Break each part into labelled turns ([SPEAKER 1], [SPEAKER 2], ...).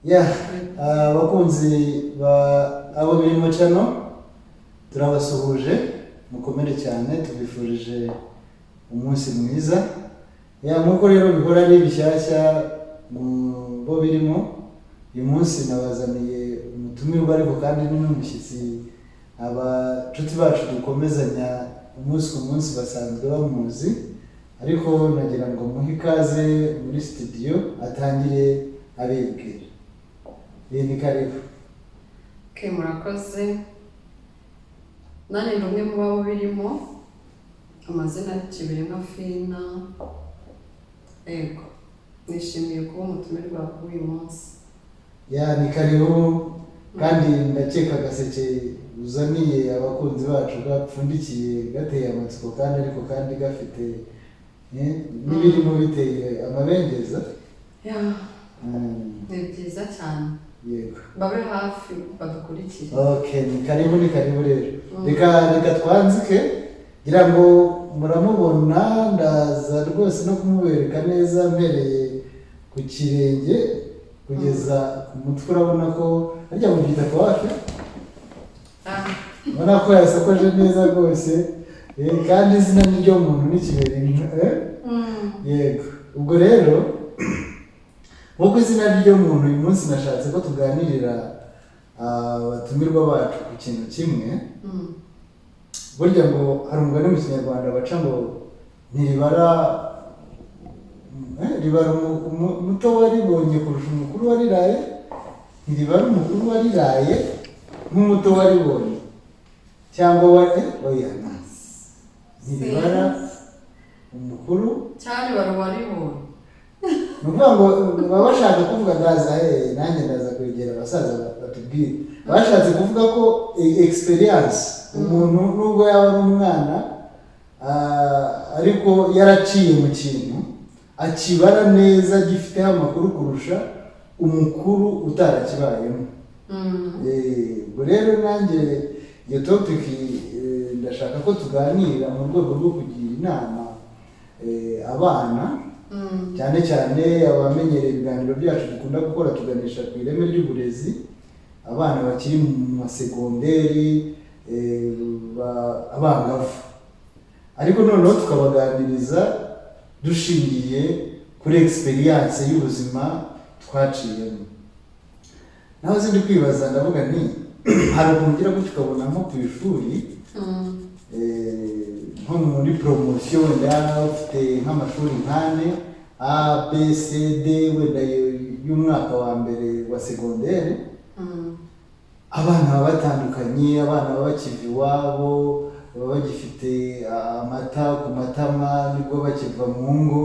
[SPEAKER 1] Yeah, abakunzi ba Abo Birimo Channel, turabasuhuje, mukomere cyane, tubifurije umunsi mwiza. Yeah, nk'uko rero bihora ari bishyashya mu bo birimo, uyu munsi nabazaniye umutumirwa, ariko kandi ni n'umushyitsi. Abacuti bacu dukomezanya umunsi ku munsi basanzwe bamuzi, ariko nagira ngo muhe ikaze muri studio atangire abibwira. Iyi ni karibu.
[SPEAKER 2] Okay, murakoze. Nanjye ndi umwe mu babo birimo. Amazina Kibiremwa Fina. Yego, nishimiye kuba umutumirwa w'uyu munsi.
[SPEAKER 1] Yeah, ni karibu, kandi ndakeka agaseke uzaniye abakunzi bacu gapfundikiye, gateye amatsiko kandi, ariko kandi gafite n'ibirimo biteye amabengeza.
[SPEAKER 2] Ni byiza cyane. Babe hafi badukurikire.
[SPEAKER 1] Okay, ni karibu, ni karibu rero. Reka twanzike, ngira ngo muramubona, ndaza rwose no kumubereka neza mpereye ku kirenge kugeza ku mutwe. Urabona ko harya mubyita coiffe. Ubona ko yasokoje neza rwose, kandi izina ni ryo muntu n'ikibereye, eh? Yego, ubwo rero nk'uko izina ry'uyu muntu, uyu munsi nashatse ko tuganirira abatumirwa bacu ku kintu kimwe. Burya ngo hari umugani mu Kinyarwanda baca ngo ntiribara ribara umuto waribonye kurusha umukuru wariraye, ntiribara umukuru wariraye nk'umuto waribonye, cyangwa wa oya, ntiribara umukuru
[SPEAKER 2] Cyari wari waribonye.
[SPEAKER 1] Ni ukuvuga ngo baba bashaka kuvuga, ndaza nanjye ndaza kwegera abasaza batubwire, bashatse kuvuga ko experience umuntu nubwo yaba ari umwana, ariko yaraciye mu kintu, akibara neza, gifiteho amakuru kurusha umukuru utarakibayemo. Ubwo rero nanjye iyo topic ndashaka ko tuganira mu rwego rwo kugira inama abana, cyane cyane abamenyereye ibiganiro byacu dukunda gukora tuganisha ku ireme ry'uburezi, abana bakiri mu masegonderi, abangavu, ariko noneho tukabaganiriza dushingiye kuri experience y'ubuzima twaciyemo. Naho zindi kwibaza, ndavuga nti hari ukuntu ugira gutya ukabona nko ku ishuri, nko muri promotion, wenda ufite nk'amashuri nk'ane, A, B, C, D, wenda y'umwaka wa mbere wa segonderi, abana baba batandukanye, abana baba bakiva iwabo, baba bagifite amata ku matama, nibwo bakiva mu ngo,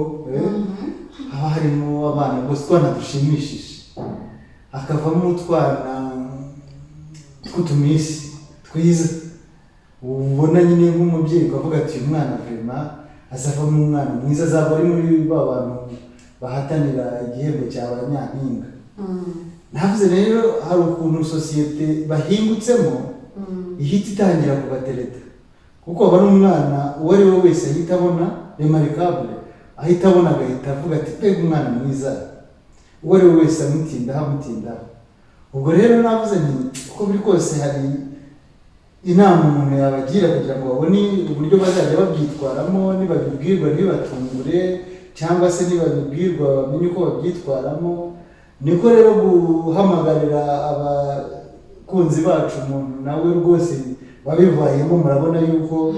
[SPEAKER 1] haba harimo abana rwose, utwana dushimishije, hakavamo utwana tw'utumisi twiza, ubona nyine nk'umubyeyi ukavuga ati: "Uyu mwana vraiment azavamo umwana mwiza, azaba ari muri ba bantu bahatanira igihembo cya ba nyampinga." Navuze rero hari ukuntu sosiyete bahingutsemo ihita itangira kubatereta, kuko aba ari umwana uwo ari we wese ahita abona remarkable, ahita abona agahita avuga ati: "Mbega umwana mwiza!" Uwo ari we wese amutindaho, amutindaho. Ubwo rero navuze nti uko biri kose hari inama umuntu yabagira kugira ngo babone uburyo bazajya babyitwaramo, nibabibwirwa ntibatungure, cyangwa se nibabibwirwa bamenye uko babyitwaramo. Niko rero guhamagarira abakunzi bacu umuntu nawe rwose wabibayemo. Murabona yuko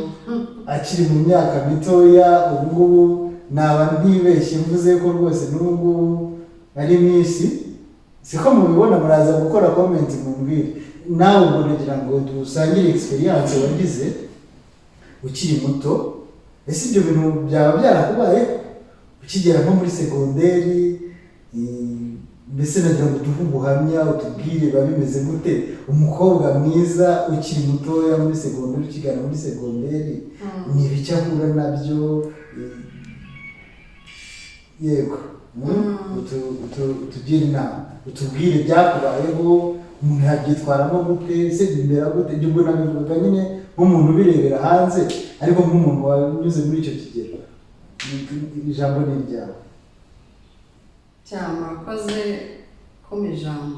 [SPEAKER 1] akiri mu myaka mitoya. Ubu ngubu naba ntibeshye mvuze ko rwose n'ubu ngubu ari mu isi, siko mubibona? Muraza gukora comment mumbwire. Nawe ubwo nagira ngo dusangire experience wagize ukiri muto. Ese ibyo bintu byaba byarakubaye ukigera nko muri segonderi? Mbese nagira ngo uduhe ubuhamya, utubwire biba bimeze gute, umukobwa mwiza ukiri mutoya muri segonderi, ukigana muri segonderi, ni ibiki ahura nabyo? Yego. Utugire inama, utubwire ibyakubayeho, umuntu yabyitwaramo gute se, bimera gute? Ibyo ubwo nabivuga nyine nk'umuntu ubirebera hanze, ariko nk'umuntu wanyuze muri icyo kigero, ijambo ni iryawe.
[SPEAKER 2] Cyane, murakoze kumpa ijambo.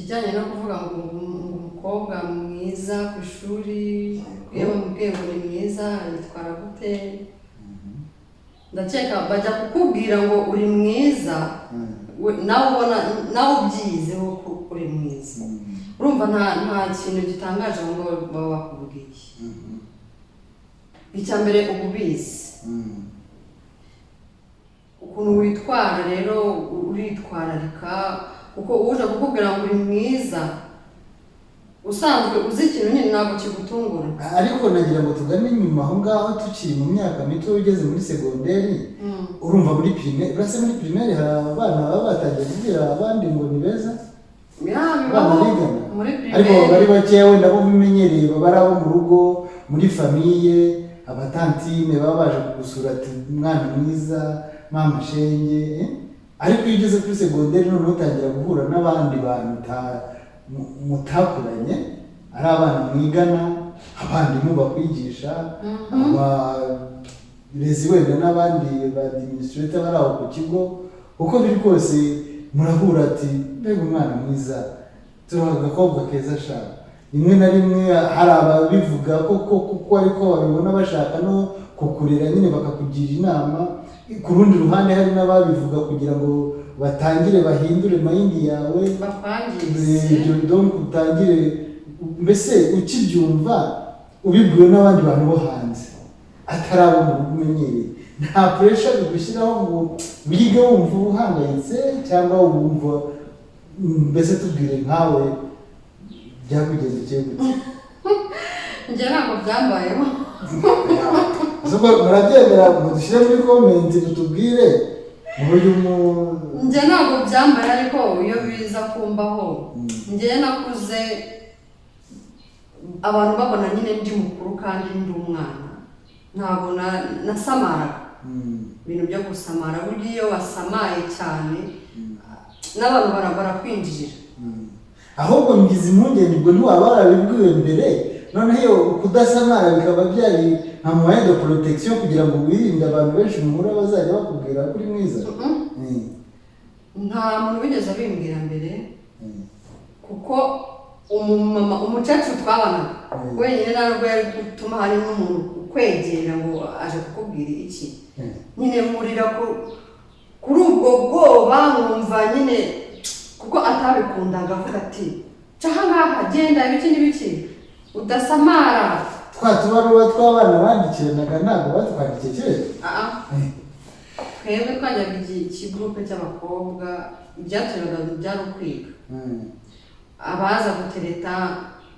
[SPEAKER 2] Ikijyanye no kuvuga ngo umukobwa mwiza ku ishuri, iyo bamubwiye ngo ni mwiza yitwara gute? Ndakeka bajya kukubwira ngo uri mwiza, nawe ubona, nawe ubyiyizeho ko uri mwiza. Urumva nta kintu gitangaje aho ngaho baba bakubwiye. Icya mbere, uba ubizi ukuntu witwara. Rero uritwararika, kuko uje kukubwira ngo uri mwiza, usanzwe uzi ikintu nyine, ntabwo kigutungura.
[SPEAKER 1] Ariko nagira ngo tugane inyuma aho ngaho, tukiri mu myaka mito, ugeze muri segonderi. Urumva muri primaire, uretse muri primaire, hari abana baba batangiye kubwira abandi ngo ni beza.
[SPEAKER 2] Ya,
[SPEAKER 1] abana
[SPEAKER 2] bibaho.
[SPEAKER 1] bigana.
[SPEAKER 2] Muri
[SPEAKER 1] Ariko baba ari
[SPEAKER 2] primaire.
[SPEAKER 1] bakeya wenda bo bimenyereye, baba ari abo mu rugo, muri famille, abatantine baba baje kugusura, ati "Umwana mwiza, mama shenge," eh? Ariko iyo ugeze kuri segonderi, noneho utangira guhura n'abandi bantu mutakuranye, ari abana mwigana, abarimu bakwigisha, abarezi, wenda n'abandi ba administrator bari aho ku kigo. Uko biri kose murahura, ati "Mbega umwana mwiza, turaha agakobwa keza sha." Rimwe na rimwe hari ababivuga koko kuko ariko babibona, bashaka no kukurera nyine, bakakugira inama. Ku rundi ruhande hari n'ababivuga kugira ngo batangire bahindure mind yawe.
[SPEAKER 2] Bakwangize.
[SPEAKER 1] Ibyo donc utangire, mbese ukibyumva ubibwiwe n'abandi bantu bo hanze, atari abo mu rugo umenyereye, nta pressure bigushyiraho ngo wige wumva uhangayitse cyangwa wumva, mbese tubwire nkawe byakugendekeye gute?
[SPEAKER 2] Njye ntabwo byambayeho.
[SPEAKER 1] Ubwo murabyemera, mudushyire muri comment, mutubwire mu buryo mu
[SPEAKER 2] Njye ntabwo byambaye, ariko iyo biza kumbaho, njye nakuze abantu babona nyine ndi mukuru kandi ndi umwana. Ntabwo nasamaraga. Ibintu byo gusamara, burya iyo wasamaye cyane n'abantu barakwinjirira.
[SPEAKER 1] Ahubwo ngize impungenge, ubwo ntiwaba warabibwiwe mbere, noneho iyo kudasamara bikaba byari nka moyen de protection kugira ngo wirinde abantu benshi muhura bazajya bakubwira ko uri mwiza?
[SPEAKER 2] Nta muntu wigeze abimbwira mbere, kuko umumama, umukecuru twabanaga wenyine, ntabwo yari gutuma hari n'umuntu ukwegera ngo aje kukubwira iki. Nyine murira kuri ubwo bwoba, nkumva nyine kuko atabikundaga, avuga ati "Ca aha ngaha, genda, ibiki n'ibiki, udasamara."
[SPEAKER 1] Twa tubaruwa tw'abana bandikiranaga ntabwo batwandikiye kera?
[SPEAKER 2] Ah, twebwe twajyaga ikigurupe cy'abakobwa, ibyaturaga byari ukwiga. Abaza gutereta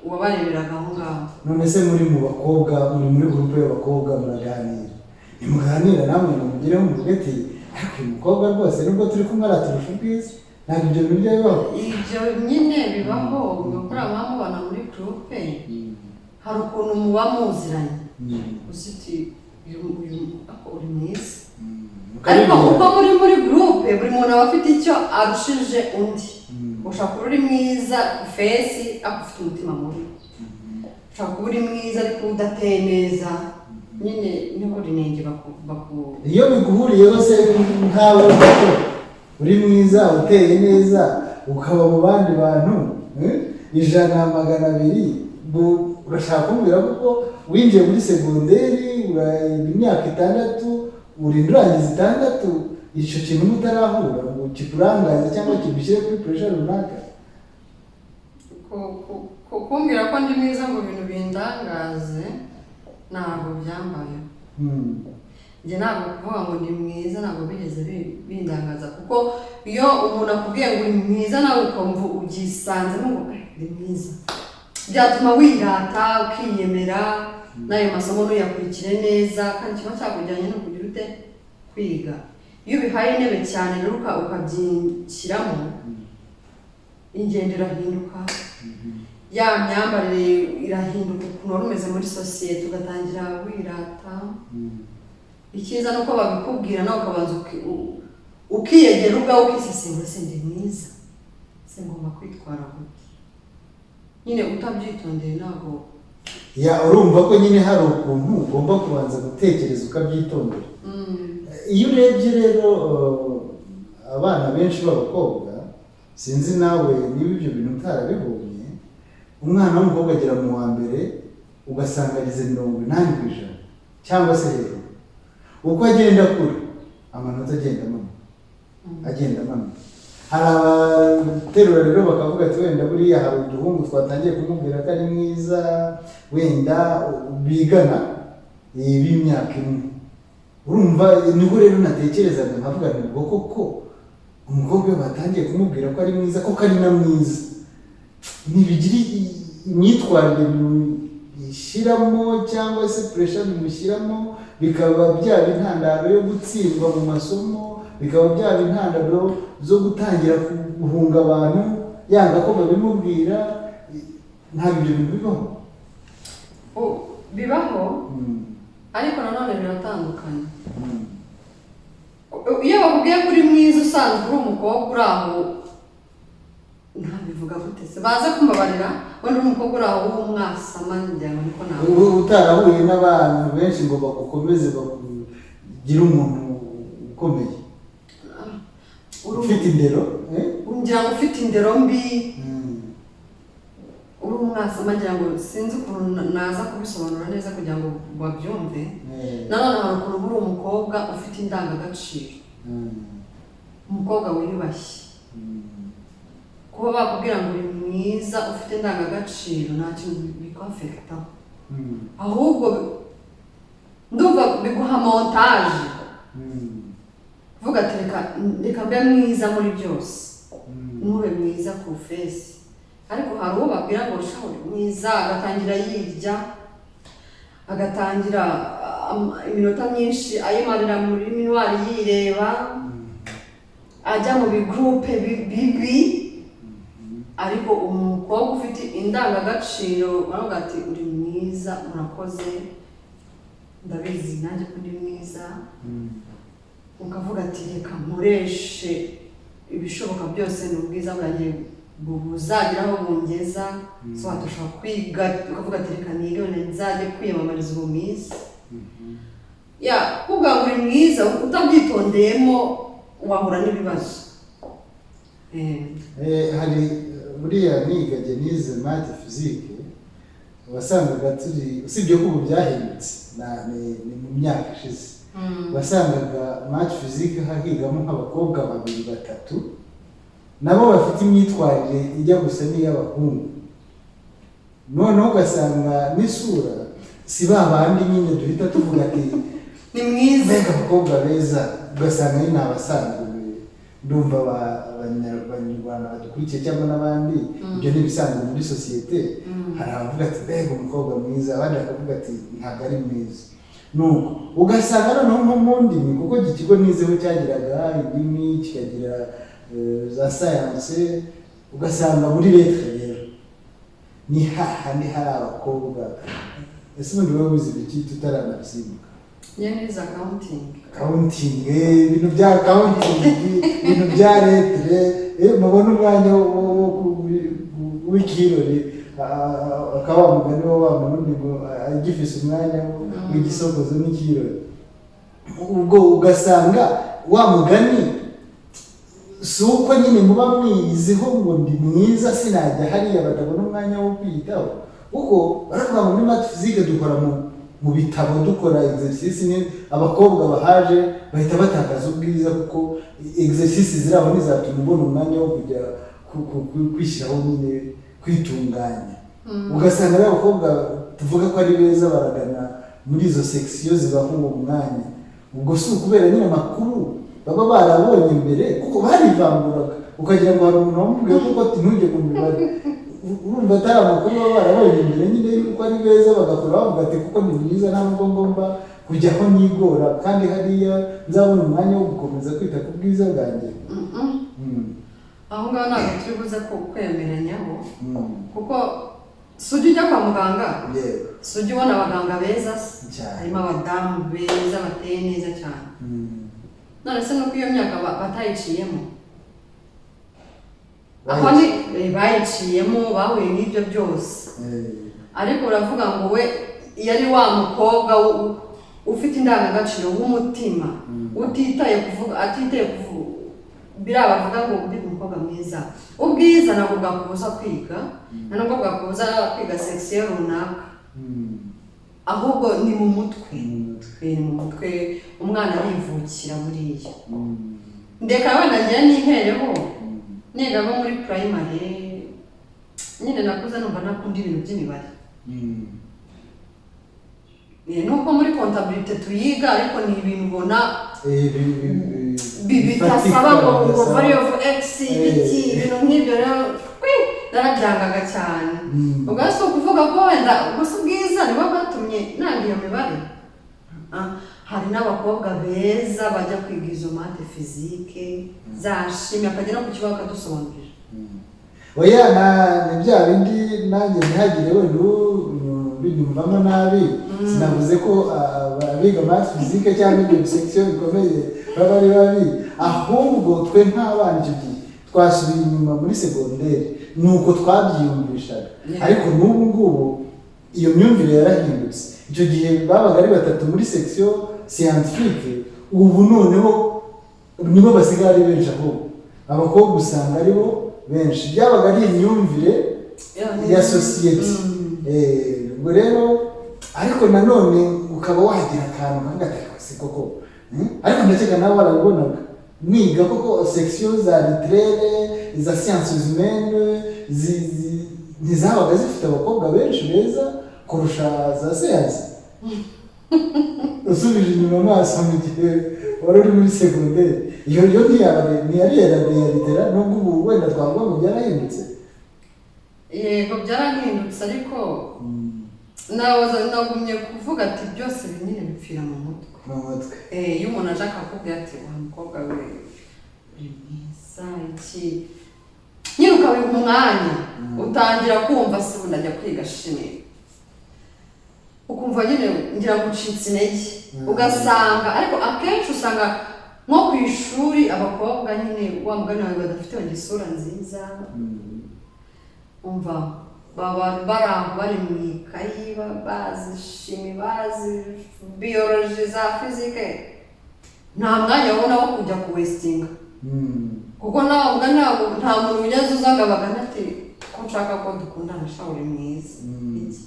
[SPEAKER 2] uwabareberaga aho ngaho.
[SPEAKER 1] None se muri mu bakobwa, muri muri groupe y'abakobwa, muraganira, ntimuganira namwe ngo mugireho muvuge ati "Ariko uyu mukobwa rwose nubwo turi kumwe araturusha ubwiza"? Ntabwo ibyo bintu bijya bibaho?
[SPEAKER 2] Ibyo nyine bibaho, mugakora mubana muri groupe, hari ukuntu muba muziranye, uzi uti uyu ako uri mwiza." Ariko uko muri groupe, buri muntu aba afite icyo arushije undi. Ushobora kuba uri mwiza ku face ariko ufite umutima mubi, ushobora kuba uri mwiza ariko udateye neza, nyine niho rinenge baku
[SPEAKER 1] Iyo biguhuriyeho se, nkawe ko uri mwiza, uteye neza, ukaba mu bandi bantu 100, 200, urashaka kumbwira kuko winjiye muri segonderi, urayiga imyaka 6, urinda urangiza 6, icyo kintu mutarahura ngo kikurangaze cyangwa kigushyire kuri pressure runaka?
[SPEAKER 2] Kumbwira ko ndi mwiza ngo ibintu bindangaze, ntabwo byambayeho. Njye ntabwo kuvuga ngo ndi mwiza ntabwo bigeze bindangaza, kuko iyo umuntu akubwiye ngo uri mwiza, nawe ukumva ubyisanzemo ngo "Eh, ndi mwiza," byatuma wirata, ukiyemera, n'ayo masomo ntuyakurikire neza. Kandi kiba cyakujyanye no kugira ute? Kwiga. Iyo ubihaye intebe cyane rero ukabyishyiramo, ingendo irahinduka, ya myambarire irahinduka, ukuntu wari umeze muri sosiyete, ugatangira wirata. Icyiza ni uko babikubwira nawe ukabanza ukiyegera ubwawe, ukisesengura: "Se ndi mwiza? Se ngomba kwitwara gute?" Nyine utabyitondeye ntabwo.
[SPEAKER 1] Ya, urumva ko nyine hari ukuntu ugomba kubanza gutekereza ukabyitondera. Iyo urebye rero, abana benshi b'abakobwa Sinzi nawe niba ibyo bintu utarabibonye. Umwana w'umukobwa agera mu wa mbere ugasanga ageze 80% cyangwa se hejuru. Uko agenda akura, amanota agenda amanuka, agenda amanuka. Hari abaterura rero bakavuga ati wenda buriya hari uduhungu twatangiye kumubwira ko ari mwiza, wenda bigana, b'imyaka imwe. Urumva niho rero natekerezaga nkavuga nti ubwo koko umukobwa iyo batangiye kumubwira ko ari mwiza, koko ari na mwiza, ntibigira imyitwarire bimushyiramo cyangwa se pressure bimushyiramo, bikaba byaba intandaro yo gutsindwa mu masomo, bikaba byaba intandaro zo gutangira guhunga abantu, yanga ko babimubwira? Ntabwo ibyo bintu bibaho?
[SPEAKER 2] Bibaho, ariko nanone biratandukanye. Iyo bakubwiye ko uri mwiza usanzwe uri umukobwa uri aho, ntabivuga gute se, baze kumbabarira, wenda uri umukobwa uri aho w'umwasama, ngira ngo niko nawe
[SPEAKER 1] Ubu utarahuye n'abantu benshi ngo bagukomeze, bakugire umuntu ukomeye, ufite indero, eh?
[SPEAKER 2] Ngira ngo ufite indero mbi, uri umwasama, ngira ngo sinzi ukuntu naza kubisobanura neza kugira ngo babyumve. Nanone hari ukuntu uba uri umukobwa ufite indangagaciro, umukobwa wiyubashye. Kuba bakubwira ngo uri mwiza ufite indangagaciro, nta kintu bikwaffectaho. Ahubwo ndumva biguha montage, vuga ati reka reka mbe mwiza muri byose, ntube mwiza ku face. Ariko hari uwo babwira ngo sha uri mwiza, agatangira yirya, agatangira iminota myinshi ayimarira muri miroir yireba, ajya mu bigurupe bibi. Ariko umukobwa ufite indangagaciro baravuga ati uri mwiza, murakoze, ndabizi nanjye ko ndi mwiza. Ukavuga ati reka nkoreshe ibishoboka byose, ni ubwiza bwanjye buzagira aho bungeza. So ushobora kwiga ukavuga ati reka nige, wenda nzajye kwiyamamariza ubu mwiza. Ya kuvuga ngo uri mwiza utabyitondeyemo wahura n'ibibazo.
[SPEAKER 1] Hari buriya nigage nize math, physique, wasangaga turi, usibye ko ubu byahindutse, ni mu myaka ishize, wasangaga math, physique hahigamo nk'abakobwa babiri, batatu, nabo bafite imyitwarire ijya gusa n'iy'abahungu. Noneho ugasanga n'isura si ba bandi nyine duhita tuvuga ati
[SPEAKER 2] ni mwiza,
[SPEAKER 1] mbega abakobwa beza, ugasanga ni abasanzwe. Ndumva abanyarwanda badukurikiye cyangwa n'abandi, ibyo ni ibisanzwe muri sosiyete. Hari abavuga ati mbega umukobwa mwiza, abandi bakavuga ati ntabwo ari mwiza. Nuko ugasanga noneho nko mu ndimi, kuko iki kigo nizeho cyagiraga indimi, kikagira za science, ugasanga muri lettres rero ni hahandi hari abakobwa. Ese ubundi wowe wize ibiki tutaranabisimbuka?
[SPEAKER 2] Njye nize accounting.
[SPEAKER 1] Accounting, ibintu bya accounting, ibintu bya lettres, mubona umwanya w'ikirori, akaba wa mugani wa wa murundi ngo agifise umwanya w'igisokozo n'ikirori. Ubwo ugasanga wa mugani si uko nyine muba mwiyiziho ngo ndi mwiza, sinajya hariya batabona umwanya wo kwiyitaho, kuko baravuga ngo muri math, physique dukora mu bitabo, dukora exercice, ni abakobwa bahaje bahita batakaza ubwiza, kuko exercice ziri aho ntizatuma ubona umwanya wo kujya kwishyiraho nyine, kwitunganya. Ugasanga rero abakobwa tuvuga ko ari beza baragana muri izo section zibaha uwo mwanya. Ubwo si ukubera nyine amakuru baba barabonye mbere, kuko barivanguraga, ukagira ngo hari umuntu wamubwiye kuko ati ntujye mu mibare. Urumva atari amakuru baba barabonye mbere nyine yuko ari beza, bagakora bavuga ati kuko ni mwiza, nta nubwo ngomba kujya aho nigora, kandi hariya nzabona umwanya wo gukomeza kwita ku bwiza bwanjye.
[SPEAKER 2] Aho ngaho ntabwo turi buze kwemeranyaho, kuko si ujya ujya kwa muganga?
[SPEAKER 1] Yego.
[SPEAKER 2] Si ujya ubona abaganga beza se?
[SPEAKER 1] Cyane.
[SPEAKER 2] Harimo abadamu beza bateye neza cyane. None se nuko iyo myaka batayiciyemo aho ni bayiciyemo, bahuye n'ibyo byose. Ariko uravuga ngo we yari wa mukobwa ufite indangagaciro w'umutima, utitaye kuvuga, atitaye Biriya bavuga ngo mbega umukobwa mwiza, ubwiza ntabwo bwakubuza kwiga, nta nubwo bwakubuza kwiga section runaka, ahubwo ni mu mutwe.
[SPEAKER 1] Mu mutwe.
[SPEAKER 2] Ni mu mutwe, umwana arivukira buriya. Ndeka wenda ngira nihereho, niga nko muri primary nyine, nakuze numva ntakunda ibintu by'imibare. Nubwo muri comptabilité tuyiga, ariko ni ibintu ubona bitasaba ngo value of x, ibiki, ibintu nk'ibyo. Rero kwi narabyangaga cyane. Ubwo si ukuvuga ko wenda gusa ubwiza nibwo bwatumye nanga iyo mibare. Ah, hari n'abakobwa beza bajya kwiga izo maths, physique, za chimie, akagera ku kibaho akadusobanurira.
[SPEAKER 1] Oya, na ni bya bindi nanjye ntihagire wenda binyumvamo nabi. Sinavuze ko abiga maths, physique cyangwa ibyo section bikomeye baba ari babi, ahubwo twe nk'abana icyo gihe twasubiye inyuma muri segonderi, ni uko twabyiyumvishaga. Ariko n'ubu ngubu iyo myumvire yarahindutse. Icyo gihe babaga ari batatu muri section scientifique, ubu noneho nibo basigaye ari benshi, ahubwo abakobwa usanga ari bo benshi. Byabaga ari imyumvire ya sosiyete. Ubwo rero, ariko nanone ukaba wagira akantu kavuga ati: "Ariko si koko?" Ariko ndakeka nawe warabibonaga mwiga koko, section za littéraire, za sciences humaines ntizabaga zifite abakobwa benshi beza kurusha za science? Usubije inyuma amaso mu gihe wari uri muri segonderi, iyo yo ntiyaba ntiyari réalité, nubwo ubu wenda twavuga ngo byarahindutse?
[SPEAKER 2] Yego, byarahindutse, ariko nahoza nagumye kuvuga ati byose nyine bipfira mu mutwe.
[SPEAKER 1] Mu mutwe.
[SPEAKER 2] Iyo umuntu aje akakubwira ati: "Wa mukobwa we, uri mwiza," iki, nyine ukabiha umwanya, utangira kumva se ubu ndajya kwiga chimie, ukumva nyine ngira ngo ucitse intege. Ugasanga ariko akenshi usanga nko ku ishuri abakobwa nyine, wa mugani wawe, badafite wenda isura nziza, umva baba bari aho bari mu ikayi, bazi chimie, bazi biologie, za physique, nta mwanya babona wo kujya kuwastinga, kuko nawe ntabwo nta muntu ugeze uza ngo abagane ati: "Ko nshaka ko dukundana sha, uri mwiza," iki.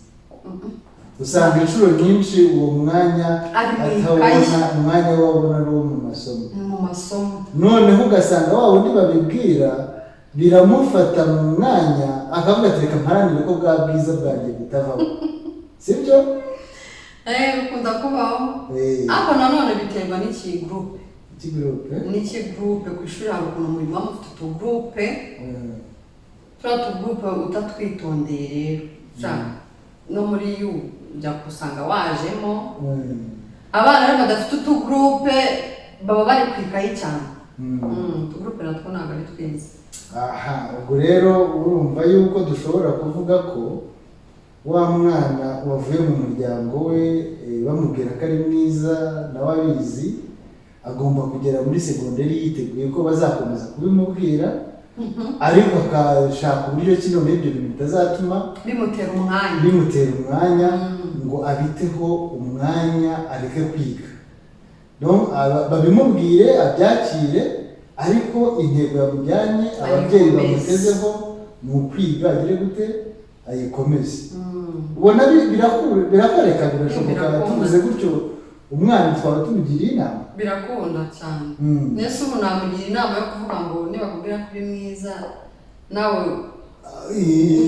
[SPEAKER 1] Usanga inshuro nyinshi uwo mwanya
[SPEAKER 2] Ari mu
[SPEAKER 1] atawubona.
[SPEAKER 2] ikayi.
[SPEAKER 1] Umwanya wabona ari uwo mu masomo.
[SPEAKER 2] Ni mu masomo.
[SPEAKER 1] Noneho ugasanga wa wundi babibwira biramufata mu mwanya, akavuga ati: "Reka mparanire ko bwa bwiza bwanjye butavaho," sibyo?
[SPEAKER 2] Bikunda kubaho. Ariko nanone biterwa n'iki groupe.
[SPEAKER 1] Iki groupe?
[SPEAKER 2] N'iki groupe. Ku ishuri hari ukuntu muba mufite utugroupe, turiya tugroupe utatwitondeye rero sha, no muri yu ujya gusanga wajemo. Abana rero badafite utugroupe baba bari ku ikayi cyane. Utugroupe natwo ntabwo ari twiza.
[SPEAKER 1] Aha, ubwo rero urumva yuko dushobora kuvuga ko wa mwana wavuye mu muryango we bamubwira ko ari mwiza, nawe abizi, agomba kugera muri segonderi yiteguye ko bazakomeza kubimubwira, ariko akashaka uburyo ki noneho ibyo bintu bitazatuma
[SPEAKER 2] bimutera umwanya.
[SPEAKER 1] Bimutera umwanya ngo abiteho umwanya areke kwiga. Donc, babimubwire abyakire, ariko intego yamujyanye, ababyeyi
[SPEAKER 2] ayikomeze.
[SPEAKER 1] Bamutezeho ni ukwiga, agire gute, ayikomeze. Ubona birakoreka, birashoboka?
[SPEAKER 2] Birakunda.
[SPEAKER 1] Tuvuze gutyo umwana twaba tumugiriye inama?
[SPEAKER 2] Birakunda cyane. Mbese ubu namugira inama yo kuvuga ngo nibakubwira ko uri mwiza, nawe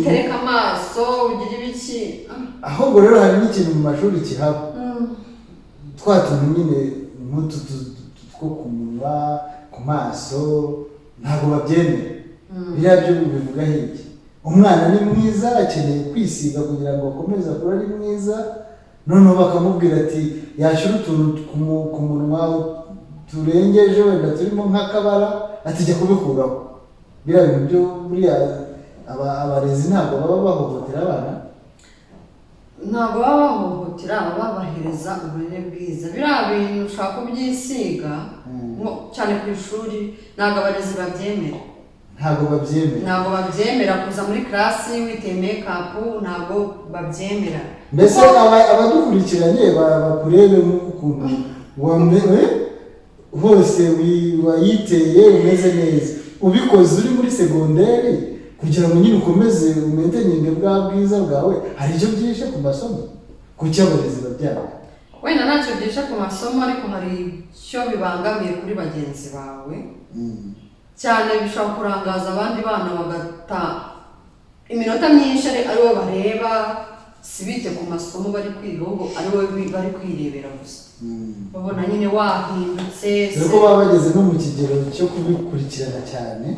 [SPEAKER 2] utereke amaso, ugire ibiki.
[SPEAKER 1] Ahubwo rero hari n'ikintu mu mashuri kihaba, twa tuntu nyine nk'utu two ku munwa, ku maso, ntabwo babyemera. Biriya byo bivugaho iki? Umwana ni mwiza, akeneye kwisiga kugira ngo akomeze akure ari mwiza, noneho bakamubwira ati yashyira utuntu ku munwa turengeje, wenda turimo nk'akabara, ati: "Jya kubikuraho." Biriya bintu byo buriya abarezi ntabwo baba bahohotera abana?
[SPEAKER 2] Ntabwo baba bahohotera, baba babahereza uburere bwiza. Biriya bintu ushaka kubyisiga cyane ku ishuri, ntabwo abarezi babyemera.
[SPEAKER 1] Ntabwo babyemera.
[SPEAKER 2] Ntabwo babyemera kuza muri class witeye makeup, ntabwo babyemera.
[SPEAKER 1] Mbese abadukurikiranye bakurebe nk'ukuntu Hose wayiteye umeze neza, ubikoze uri muri segonderi kugira ngo nyine ukomeze umaintaininge bwa bwiza bwawe, hari icyo byishe ku masomo? Kuki abarezi babyanga?
[SPEAKER 2] Wenda ntacyo byishe ku masomo, ariko hari icyo bibangamiye kuri bagenzi bawe cyane. Bishobora kurangaza abandi bana, bagata iminota myinshi ari bo bareba, si bite ku masomo bari kwiga, ahubwo ari bo bari kwirebera gusa, babona nyine wahindutse.
[SPEAKER 1] Dore ko baba bageze no mu kigero cyo kubikurikirana cyane.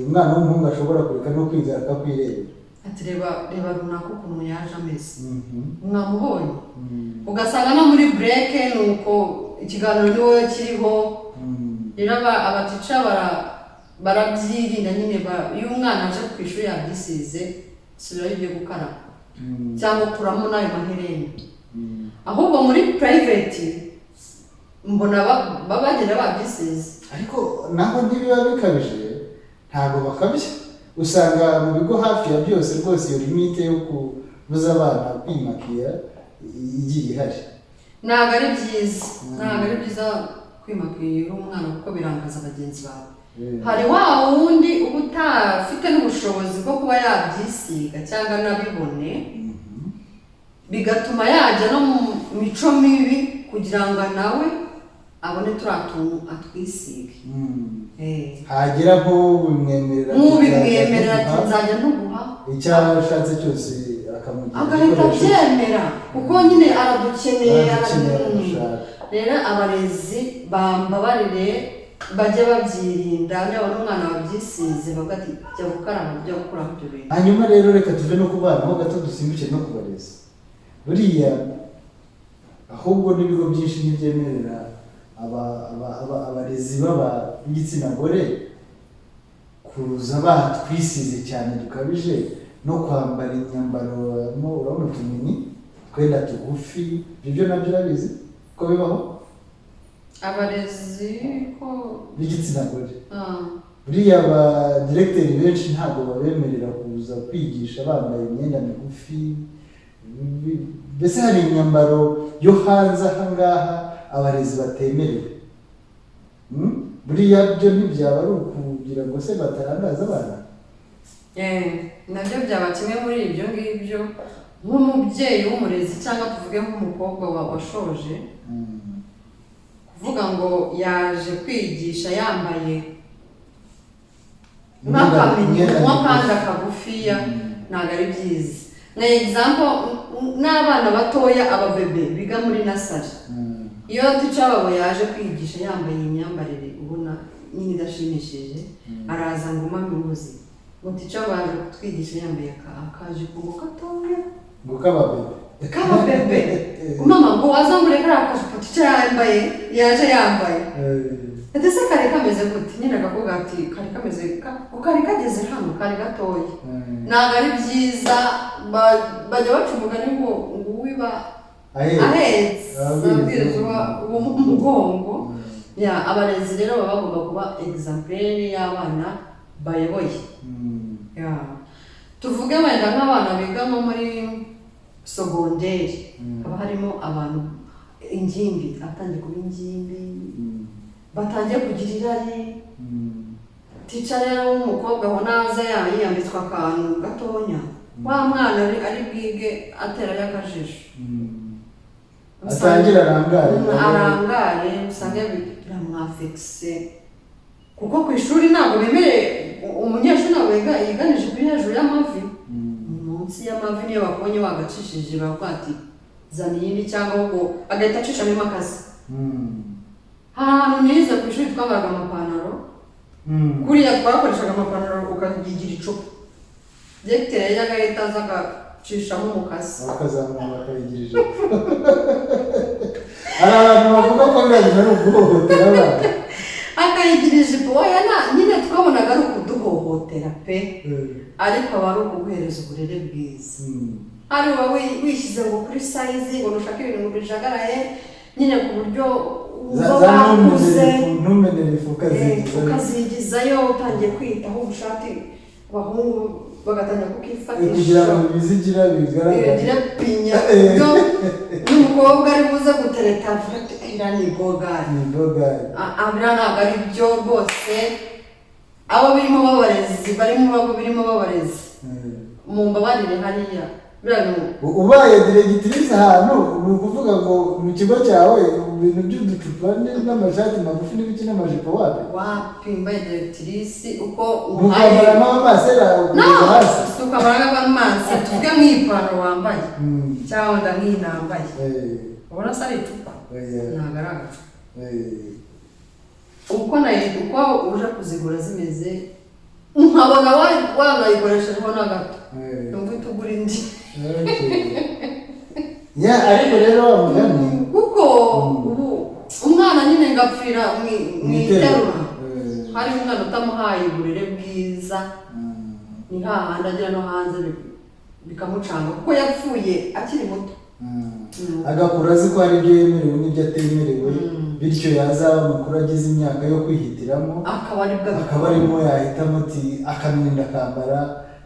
[SPEAKER 1] Umwana w'umuhungu ashobora kureka no kwiga akakwirebera.
[SPEAKER 2] Ati: "Reba, reba runaka ukuntu yaje ameze, mwamubonye?" Ugasanga no muri break ni uko, ikiganiro ni wowe kiriho. Rero abateacher barabyirinda nyine. Iyo umwana aje ku ishuri yabyisize, subirayo ugiye gukaraba cyangwa kuramo n'ayo maherena. Ahubwo muri private mbona bagenda babyisize.
[SPEAKER 1] Ariko naho ntibiba bikabije, ntabwo bakabya. Usanga mu bigo hafi ya byose rwose iyo limite yo kubuza abana kwimakiya igiye ihari.
[SPEAKER 2] Ntabwo ari byiza, ntabwo ari byiza kwimakira umwana, kuko birangaza bagenzi bawe. Hari wa wundi uba utafite n'ubushobozi bwo kuba yabyisiga cyangwa anabibone, bigatuma yajya no mu mico mibi kugira ngo nawe abone turiya tuntu atwisige.
[SPEAKER 1] Hagera nk'ubimwemerera,
[SPEAKER 2] nk'ubimwemerera ati: "Nzajya ntuguha."
[SPEAKER 1] Icyo ashatse cyose akamugira
[SPEAKER 2] agahita
[SPEAKER 1] igikoresho cye.
[SPEAKER 2] Abyemera kuko nyine aradukeneye.
[SPEAKER 1] Aradukeneye, aradushaka.
[SPEAKER 2] Rero abarezi bambabarire, bajye babyirinda. Niba umwana wabyisize, bavuga ati: "Jya gukaraba, jya gukuraho ibyo bintu."
[SPEAKER 1] Hanyuma rero reka tuve no ku bana ho gato, dusimbukire no ku barezi. Buriya ahubwo n'ibigo byinshi ntibyemerera abarezi b'aba b'igitsina gore kuza batwisize cyane dukabije, no kwambara imyambaro harimo, urabona, utumini twenda tugufi. Ibyo byo nabyo urabizi ko bibaho?
[SPEAKER 2] Abarezi ko
[SPEAKER 1] b'igitsina gore.
[SPEAKER 2] Ah.
[SPEAKER 1] Buriya ba diregiteri benshi ntabwo babemerera kuza kwigisha bambaye imyenda migufi. Mbese hari imyambaro yo hanze aha ngaha abarezi batemerewe. Buriya byo ntibyaba ari ukugira ngo se batarangaza abana?
[SPEAKER 2] Nabyo byaba kimwe muri ibyo ngibyo. Nk'umubyeyi w'umurezi, cyangwa tuvuge nk'umukobwa washoje, kuvuga ngo yaje kwigisha yambaye nk'akamini
[SPEAKER 1] Imyenda
[SPEAKER 2] nk'akandi
[SPEAKER 1] migufi.
[SPEAKER 2] Kagufiya, ntabwo ari byiza. Na example, n'abana batoya, ababebe biga muri nursery, iyo teacher wabo yaje kwigisha yambaye imyambarire ubona nyine idashimishije, araza ngo: "Mami, muzi ngo teacher waje kutwigisha yambaye akajipo ngo gatoya."
[SPEAKER 1] Ngo k'ababebe.
[SPEAKER 2] K'ababebe. "Mama, ngo waza ngo urebe kariya kajipo teacher yambaye, yaje yambaye." Ati: "Se kari kameze gute?" Nyine akakubwira ati: "Kari kameze ngo kari kageze hano, kari gatoya." Ntabwo ari byiza. Bajya baca umugani ngo uwiba
[SPEAKER 1] ahetse
[SPEAKER 2] ahetse
[SPEAKER 1] ababwiriza
[SPEAKER 2] ababwiriza uwo mu mugongo. Ya, abarezi rero baba bagomba kuba exemplaire y'abana bayoboye. Ya, tuvuge wenda nk'abana biga nko muri sogonderi, haba harimo abantu ingimbi, atangiye kuba ingimbi, batangiye kugira irari. Teacher rero w'umukobwa aho naza yiyambitswe akantu gatonya, wa mwana ari bwige aterayo akajisho.
[SPEAKER 1] Atangire arangare.
[SPEAKER 2] Arangare, usange biramwafekise, kuko ku ishuri ntabwo bemereye umunyeshuri, ntabwo yiganije kuri hejuru y'amavi. Munsi y'amavi niyo bakubonye wagacishije, baravuga ati: "Zana iyindi," cyangwa ahubwo agahita acishamo imakasi. Hari ahantu nize ku ishuri twambaraga amapantaro. Kuriya twakoreshaga amapantaro, ukayigira icupa, diregiteri yajyaga ahita aza agacishamo umukasi.
[SPEAKER 1] Bakazamura bakayigira ijipo. Hari abantu bavuga ko biriya bintu ari uguhohotera abana.
[SPEAKER 2] Akayigira ijipo. Oya, na nyine twabonaga ari ukuduhohotera pe, ariko aba ari ukuguhereza uburere bwiza. Hari uba wishyize ngo kuri size, ngo nushake ibintu ngo bijagaraye nyine ku buryo
[SPEAKER 1] za
[SPEAKER 2] uba
[SPEAKER 1] za
[SPEAKER 2] wakuze.
[SPEAKER 1] Ntumenere ifu ukazigizayo.
[SPEAKER 2] Ukazigizayo, utangiye kwitaho ubushati. Abahungu bagatangira kukifatisha
[SPEAKER 1] Kugira ngo ibizigira bigaragare.
[SPEAKER 2] Bigira pinya, byo n'umukobwa ari buze gutereta avuga ati: "Iriya ni bogari."
[SPEAKER 1] Ni bogari.
[SPEAKER 2] Biriya ntabwo ari byo rwose. Abo birimo b'abarezi, barimo abo birimo b'abarezi, mumbabarire, hariya biriya bintu.
[SPEAKER 1] Ubaye directrice ahantu, ni ukuvuga ngo mu kigo cyawe ibintu by'uducupa n'amashati magufi n'ibiki n'amajipo wapi?
[SPEAKER 2] Wapi, mbaye directrice uko
[SPEAKER 1] Ntukambara n'amamasera
[SPEAKER 2] No.
[SPEAKER 1] kugeza hasi?
[SPEAKER 2] Si ukwambara nk'amazi, tuvuge nk'iyi pantaro wambaye cyangwa wenda nk'iyi nambaye, ubona se ari icupa?
[SPEAKER 1] Oya.
[SPEAKER 2] Ntabwo ari agacupa. Uko nayi, uko uje kuzigura zimeze, nkabona wanayikoreshejeho na gato, numva uhita ugura indi.
[SPEAKER 1] Okay. Ya, ariko rero wa mugani
[SPEAKER 2] Kuko ubu umwana nyine ngapfira mu iterura. Hari umwana utamuhaye uburere bwiza, ni hahandi agera no hanze bikamucanga kuko yapfuye akiri muto.
[SPEAKER 1] Agakura azi ko hari ibyo yemerewe n'ibyo atemerewe, bityo yazaba mukuru agize imyaka yo kwihitiramo,
[SPEAKER 2] akaba aribwo
[SPEAKER 1] akaba arimo yahitamo ati akamenya ndakambara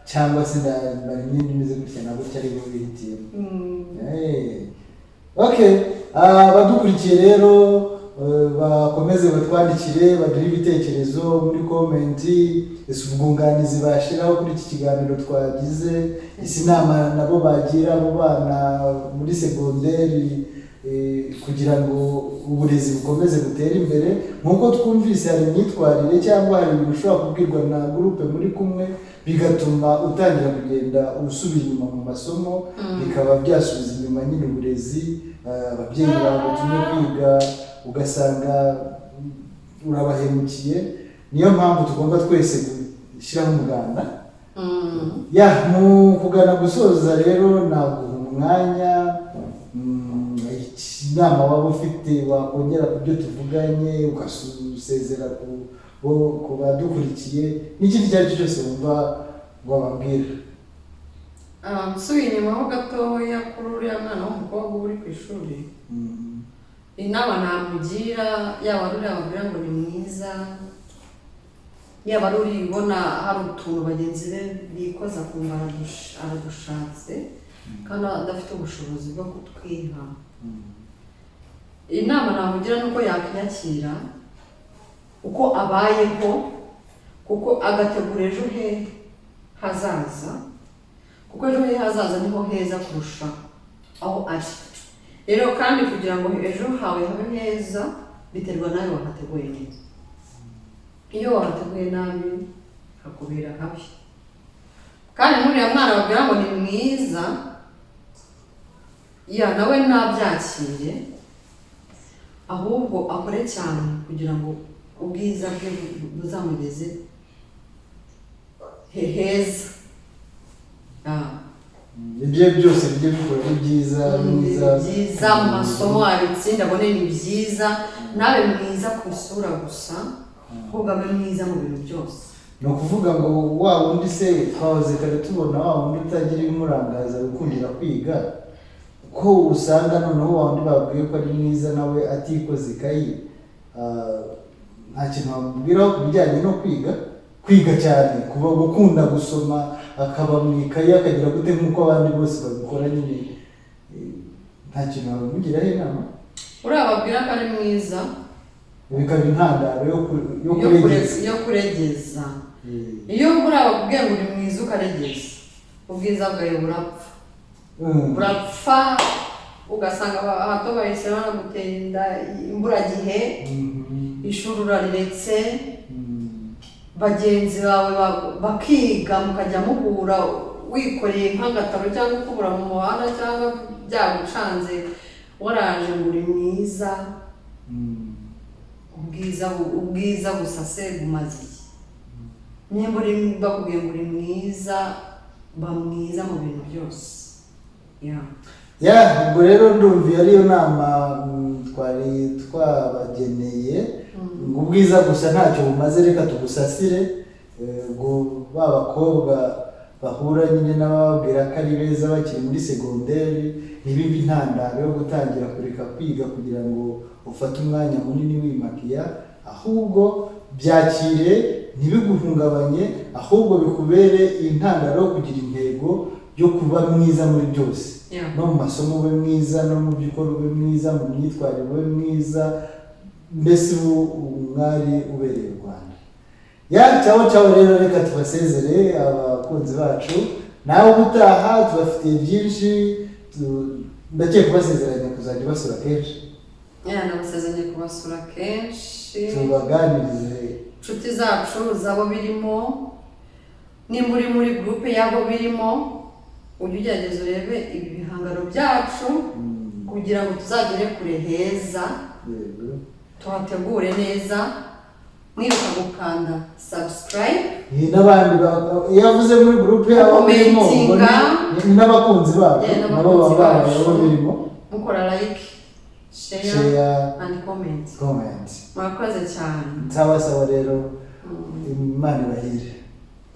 [SPEAKER 1] cyangwa se ndambara imyenda imeze gutya na gutya, aribwo bihitiyemo. Okay, abadukurikiye rero bakomeze batwandikire, baduhe ibitekerezo muri comment. Ese ubwunganizi bashyiraho kuri iki kiganiro twagize? Ese inama nabo bagira abo bana muri segonderi kugira ngo uburezi bukomeze butere imbere? Nk'uko twumvise, hari imyitwarire cyangwa hari ibintu ushobora kubwirwa na groupe muri kumwe, bigatuma utangira kugenda usubira inyuma mu masomo, bikaba byasubiza inyuma nyine uburezi. Ababyeyi bagutumye kwiga ugasanga urabahemukiye. Niyo mpamvu tugomba twese gushyiraho umuganda. Ya, mu kugana gusoza rero, naguha umwanya, inama waba ufite wakongera ku byo tuvuganye, ugasezera ku badukurikiye n'ikindi icyo ari cyo cyose wumva wababwira.
[SPEAKER 2] Nsubiye inyuma ho gatoya kuri uriya mwana w'umukobwa uba uri ku ishuri, inama namugira, yaba ari uriya babwira ngo ni mwiza, yaba ari uri ubona hari utuntu bagenzi be bikoza kumva aradushatse kandi adafite ubushobozi bwo kutwiha, inama namugira ni uko yakwiyakira uko abayeho, kuko agategura ejo he hazaza, kuko ejo he hazaza niho heza kurusha aho ari. Rero kandi kugira ngo ejo hawe habe heza biterwa nawe wahateguye neza. Iyo wahateguye nabi hakubera habi. Kandi n'uriya mwana babwira ngo ni mwiza, ya nawe nabyakire, ahubwo akore cyane kugira ngo ubwiza bwe buzamugeze heza.
[SPEAKER 1] Ibyo byose bijye bikora ari byiza, mwiza.
[SPEAKER 2] Byiza mu masomo abitsinda, abone ni byiza, ntabe mwiza ku isura gusa, ahubwo abe mwiza mu bintu byose.
[SPEAKER 1] Ni ukuvuga ngo wa wundi se twahoze kare tubona, wa wundi utagira ibimurangaza gukundira kwiga, ko usanga noneho wa wundi babwiye ko ari mwiza nawe atikoze ikayi, nta kintu wamubwiraho ku bijyanye no kwiga, kwiga cyane, kuba gukunda gusoma, akaba mu ikayi, akagira gute nk'uko abandi bose babikora nyine, nta kintu wamugiraho inama?
[SPEAKER 2] Uriya babwira ko ari mwiza,
[SPEAKER 1] bikaba intandaro yo
[SPEAKER 2] yo
[SPEAKER 1] kuregeza.
[SPEAKER 2] Yo kuregeza. Iyo buriya bakubwiye ngo uri mwiza ukaregeza, ubwiza bwawe burapfa. Burapfa, ugasanga hato bahise banagutera inda imburagihe, ishuri urariretse, bagenzi bawe bakiga, mukajya muhura wikoreye nk'agataro cyangwa ukubura mu muhanda cyangwa byagucanze, waraje ngo uri mwiza. Ubwiza ubwiza gusa se bumaze iki? Nimba uri bakubwiye ngo uri mwiza, ba mwiza mu bintu byose, yeah.
[SPEAKER 1] Ya, ubwo rero ndumva iyo ariyo nama twari twabageneye, ngo ubwiza gusa ntacyo bumaze, reka tugusasire. Ngo ba bakobwa bahura nyine n'abababwira ko ari beza bakiri muri segonderi, ntibibe intandaro yo gutangira kureka kwiga kugira ngo ufate umwanya munini wimakiya, ahubwo byakire. ntibiguhungabanye, ahubwo bikubere intandaro yo kugira intego yo kuba mwiza muri byose. No mu masomo ube mwiza, no mu byo ukora ube mwiza, mu myitwarire ube mwiza, mbese ubu umwari ubereye u Rwanda. Ya, ciao ciao. Rero reka tubasezere, abakunzi bacu. Nawe ubutaha tubafitiye byinshi. Ndakeka kubasezeranya kuzajya basura kenshi.
[SPEAKER 2] Yeah, ndabasezeranye kubasura kenshi.
[SPEAKER 1] Tubaganirize.
[SPEAKER 2] Inshuti zacu zabo birimo, nimba uri muri groupe y'abo birimo, ujye ugerageza urebe ibi bihangano byacu kugira ngo tuzagere kure heza. Tuhategure neza, mwibuka gukanda subscribe.
[SPEAKER 1] N'abandi iyo avuze muri groupe y'abo birimo, ubwo
[SPEAKER 2] Commentinga.
[SPEAKER 1] ni n'abakunzi bacu.
[SPEAKER 2] Yeah,
[SPEAKER 1] nabo baba
[SPEAKER 2] n'abakunzi
[SPEAKER 1] babaye
[SPEAKER 2] bacu.
[SPEAKER 1] abo birimo.
[SPEAKER 2] Mukora like, share,
[SPEAKER 1] share
[SPEAKER 2] and comment.
[SPEAKER 1] Comment.
[SPEAKER 2] Murakoze cyane.
[SPEAKER 1] Sawa sawa rero, Imana ibahire.